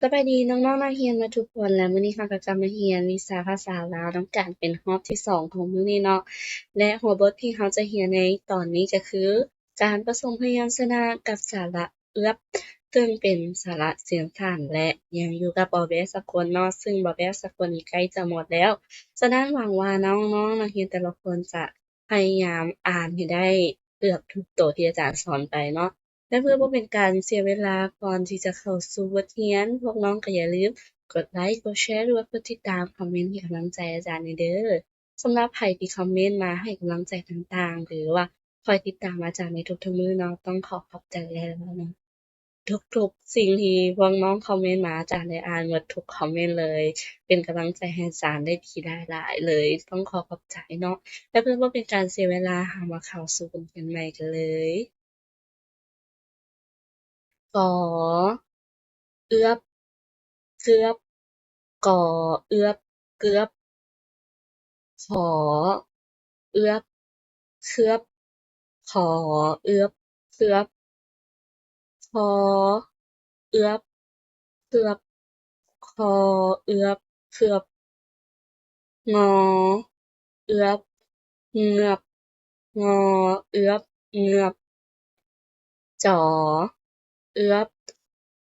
ສະບາຍດີນ້ອງໆນັກຮຽນໝົດທຸກຄົນ ແລະ ມື້ນີ້ເຮົາກໍຈະມາຮຽນວິຊາພາສາລາວນຳກັນເປັນຮອບທີສອງຂອງມື້ນີ້ເນາະ ແລະ ຫົວບົດທີ່ເຮົາຈະຮຽນໃນຕອນນີ້ກໍຄື ການປະສົມພະຍັນຊະນະກັບສະຫຼະເອືອບ ເຊິ່ງເປັນສະຫຼະສຽງສັ້ນ ແລະ ຍັງຢູ່ກັບວອວແວສາກົນເນາະ ເຊິ່ງວອວແວສາກົນນີ້ໃກ້ຈະໝົດແລ້ວ. ສະນັ້ນຫວັງວ່ານ້ອງໆນັກຮຽນແຕ່ລະຄົນຈະພະຍາຍາມອ່ານໃຫ້ໄດ້ເກືອບທຸກໂຕທີ່ອາຈານສອນໄປເນາະ. ແລະ ເພື່ອບໍ່ເປັນການເສຍເວລາ ກ່ອນທີ່ຈະເຂົ້າສູ່ບົດຮຽນ, ພວກນ້ອງກໍຢ່າລືມກົດໄລ, ກົດແຊ ຫຼືວ່າກົດຕິດຕາມ, ຄອມເມັນໃຫ້ກຳລັງໃຈອາຈານແດ່ເດີ້. ສຳລັບໃຜທີ່ຄອມເມັນມາໃຫ້ກຳລັງໃຈຕ່າງໆ ຫຼືວ່າຄອຍຕິດຕາມອາຈານໃນທຸກໆມື້ເນາະ, ຕ້ອງຂໍຂອບໃຈຫຼາຍໆເນາະ. ທຸກໆສິ່ງທີ່ພວກນ້ອງຄອມເມັນມາ ອາຈານໄດ້ອ່ານໝົດທຸກຄອມເມັນເລີຍ, ເປັນກຳລັງໃຈໃຫ້ອາຈານໄດ້ດີຫຼາຍໆເລີຍ, ຕ້ອງຂໍຂອບໃຈເນາະ. ແລະ ເພື່ອບໍ່ເປັນການເສຍເວລາ, ເຮົາມາເຂົ້າສູ່ບົດຮຽນໃໝ່ກັນເລີຍ. ກ ເອືອບ ເກືອບ ກ ເອືອບ ເກືອບ ຂ ເອືອບ ເຂືອບ ຂ ເອືອບ ເຂືອບ ຄ ເອືອບ ເຂືອບ ຂ ເອືອບ ເຂືອບ ງ ເອືອບ ເງືອບ ງ ເອືອບ ເງືອບ ຈ ເອືອບ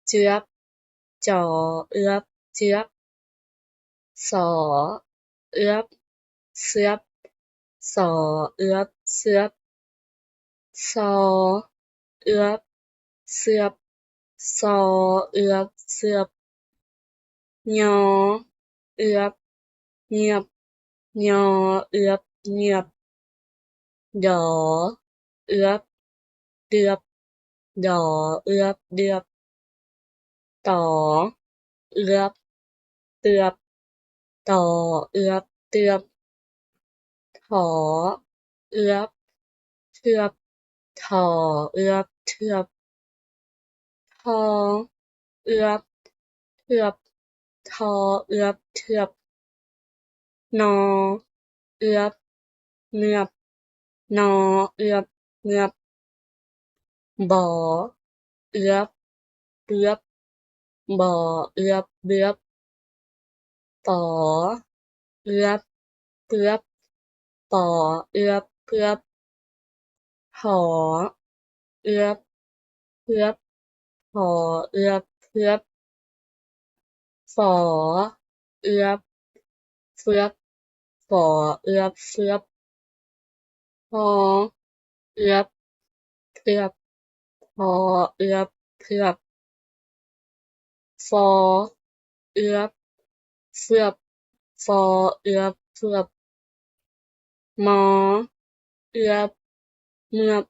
ເຈືອບ ຈ ເອືອບ ເຈືອບ ສ ເອືອບ ເຊືອບ ສ ເອືອບ ເຊືອບ ຊ ເອືອບ ເຊືອບ ຊ ເອືອບ ເຊືອບ ຍ ເອືອບ ເງືອບ ຍ ເອືອບ ເງືອບ ດ ເອືອບ ເດືອບ ດ ເອືອບ ເດືອບ ຕ ເອືອບ ເຕືອບ ຕ ເອືອບ ເຕືອບ ຖ ເອືອບ ເທື່ອບ ຖ ເອືອບ ເທື່ອບ ທ ເອືອບ ເທື່ອບ ທ ເອືອບ ເທື່ອບ ນ ເອືອບ ເງືອບ ນ ເອືອບ ເງືອບ ບ ເອືອບ ເບືອບ ບ ເອືອບ ເບືອບ ປ ເອືອບ ເປືອບ ປ ເອືອບ ເປືອບ ຖ ເອືອບ ເຜືອບ ຖ ເອືອບ ເຜືອບ ຝ ເອືອບ ເຝືອບ ຝ ເອືອບ ເຝືອບ ຫ ເອືອບ ເຜືອບ ຫ ເອືອບ ເຜືອບ ຝ ເອືອບ ເຝືອບ ຝ ເອືອບ ເຝືອບ ມ ເອືອບ ເໝືອບ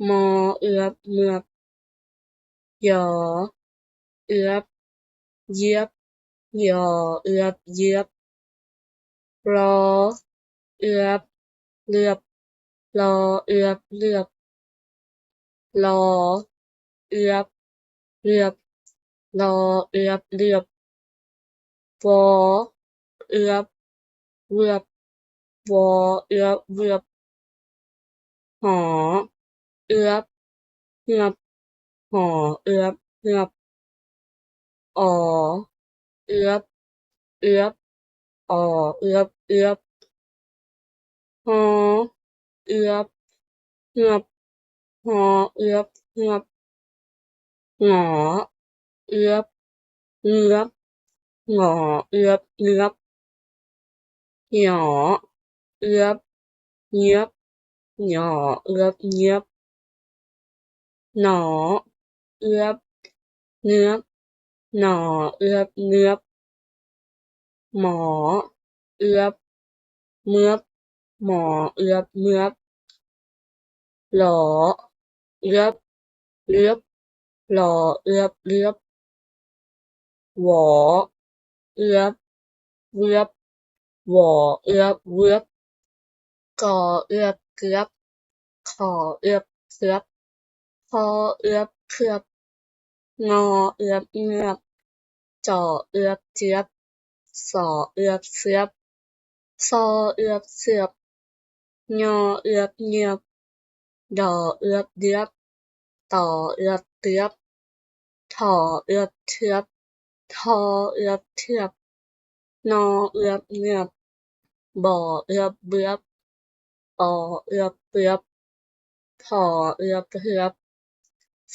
ມ ເອືອບ ເໝືອບ ຢ ເອືອບ ເຢືອບ ຢ ເອືອບ ເຢືອບ ລ ເອືອບ ເຫຼືອບ ລ ເອືອບ ເຫຼືອບ ລ ເອືອບ ເຫຼືອບ ລ ເອືອບ ເຫຼືອບ ວ ເອືອບ ເວືອບ ວ ເອືອບ ເວືອບ ຫ ເອືອບ ເຫືອບ ຫ ເອືອບ ເຫືອບ ອໍ ເອືອບ ເອືອບ ອໍ ເອືອບ ເອືອບ ຫ ເອືອບ ເຫືອບ ຫ ເອືອບ ເຫືອບ ງ ເອືອບ ເງືອບ ງ ເອືອບ ເງືອບ ຫ ເອືອບ ເຫງືອບ ຫ ເອືອບ ເຫງືອບ ນ ເອືອບ ເງືອບ ນ ເອືອບ ເງືອບ ໝ ເອືອບ ເໝືອບ ໝ ເອືອບ ເໝືອບ ຫຼ ເອືອບ ເຫຼືອບ ຫຼ ເອືອບ ເຫຼືອບ ວ ເອືອບ ເວືອບ ວ ເອືອບ ເວືອບ ກ ເອືອບ ເກືອບ ຂ ເອືອບ ເຂືອບ ຄ ເອືອບ ເຂືອບ ງ ເອືອບ ເງືອບ ຈ ເອືອບ ເຈືອບ ສ ເອືອບ ເຊືອບ ຊ ເອືອບ ເຊືອບ ຍ ເອືອບ ເງືອບ ດ ເອືອບ ເດືອບ ຕ ເອືອບ ເຕືອບ ຖ ເອືອບ ເທືອບ ທໍ ເອືອບ ເທືອບ, ນໍ ເອືອບ ເງືອບ, ບໍ ເອືອບ ເບືອບ, ປໍ ເອືອບ ເບືອບ, ຜໍ ເອືອບ ເຮືອບ,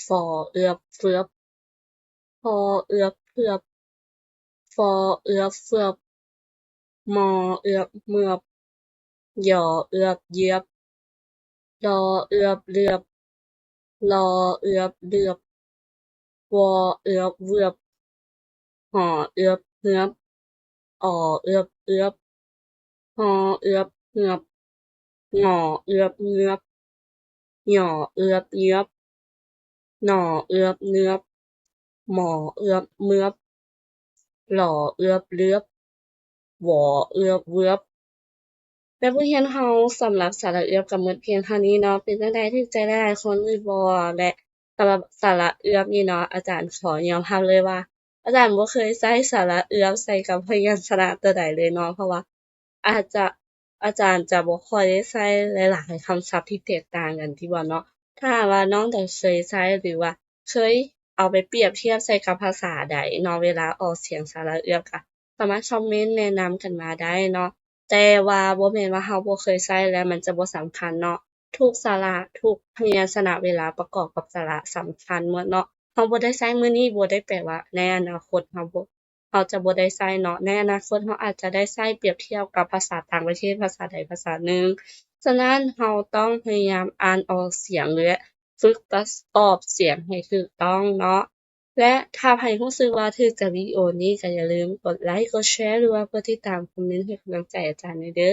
ຝໍ ເອືອບ ເຟືອບ, ພໍ ເອືອບ ເຟືອບ, ຟໍ ເອືອບ ເຟືອບ, ມໍ ເອືອບ ເມືອບ, ຢໍ ເອືອບ ເຢຽບ, ລໍ ເອືອບ ເຫຼືອບ, ລໍ ເອືອບ ເຫຼືອບ, ວໍ ເອືອບ ເວືອບ, ຫໍ ເອືອບ ເຮືອບ, ອໍ ເອືອບ ເອືອບ, ຮໍ ເອືອບ ເຫືອບ, ງໍ ເອືອບ ເງືອບ, ຫຍໍ ເອືອບ ເຫຍື້ອບ, ໜໍ ເອືອບ ເງືອບ, ໝໍ ເອືອບ ເໝືອບ, ຫຼໍ ເອືອບ ເຫຼືອບ, ຫວໍ ເອືອບ ເວືອບ. ແມ່ຜູ້ຮຽນເຮົາສຳລັບສະຫຼະເອືອບກໍໝົດພຽງເທົ່ານີ້ເນາະ. ເປັນຈັ່ງໃດ ຖືກໃຈຫຼາຍໆຄົນຫຼືບໍ່? ແລະ ສຳລັບສະຫຼະເອືອບນີ້ເນາະ ອາຈານຂໍຍອມຮັບເລີຍວ່າ ອາຈານບໍ່ເຄີຍໃຊ້ສະຫຼະເອືອບໃສ່ກັບພະຍັນຊະນະຕົວໃດເລີຍເນາະ, ເພາະວ່າອາດຈະ ອາຈານຈະບໍ່ຄ່ອຍໄດ້ໃຊ້ຫຼາຍໆຄຳສັບທີ່ແຕກຕ່າງກັນຕິບໍ່ເນາະ. ຖ້າຫາກວ່ານ້ອງໃດເຄີຍໃຊ້ ຫຼືວ່າເຄີຍເອົາໄປປຽບທຽບໃສ່ກັບພາສາໃດເນາະ ເວລາອອກສຽງສະຫຼະເອືອບ ກໍສາມາດຄອມເມັນແນະນຳກັນມາໄດ້ເນາະ. ແຕ່ວ່າບໍ່ແມ່ນວ່າເຮົາບໍ່ເຄີຍໃຊ້ແລ້ວມັນຈະບໍ່ສຳຄັນເນາະ. ທຸກສະຫຼະ ທຸກພະຍັນຊະນະເວລາປະກອບກັບສະຫຼະສຳຄັນໝົດເນາະ. ເຮົາບໍ່ໄດ້ໃຊ້ມື້ນີ້ ບໍ່ໄດ້ແປວ່າໃນອະນາຄົດເຮົາບໍ່ ເຮົາຈະບໍ່ໄດ້ໃຊ້ເນາະ. ໃນອະນາຄົດເຮົາອາດຈະໄດ້ໃຊ້ປຽບທຽບກັບພາສາຕ່າງປະເທດ ພາສາໃດພາສາໜຶ່ງ. ສະນັ້ນເຮົາຕ້ອງພະຍາຍາມອ່ານອອກສຽງ ແລະ ຝຶກປະກອບສຽງໃຫ້ຖືກຕ້ອງເນາະ. ແລະ ຖ້າໃຜຮູ້ສຶກວ່າຖືກໃຈວິດີໂອນີ້ ກໍຢ່າລືມກົດໄລ, ກົດແຊ ຫຼືວ່າກົດຕິດຕາມ, ຄອມເມັນໃຫ້ກຳລັງໃຈອາຈານແດ່ເດີ.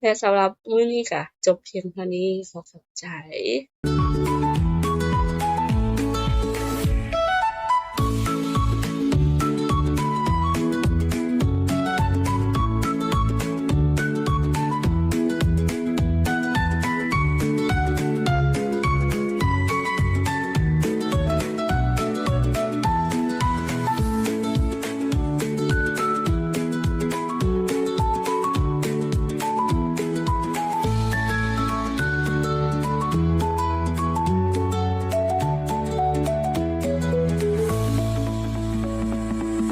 ແລະ ສຳລັບມື້ນີ້ກໍຈົບພຽງເທົ່ານີ້. ຂໍຂອບໃຈ.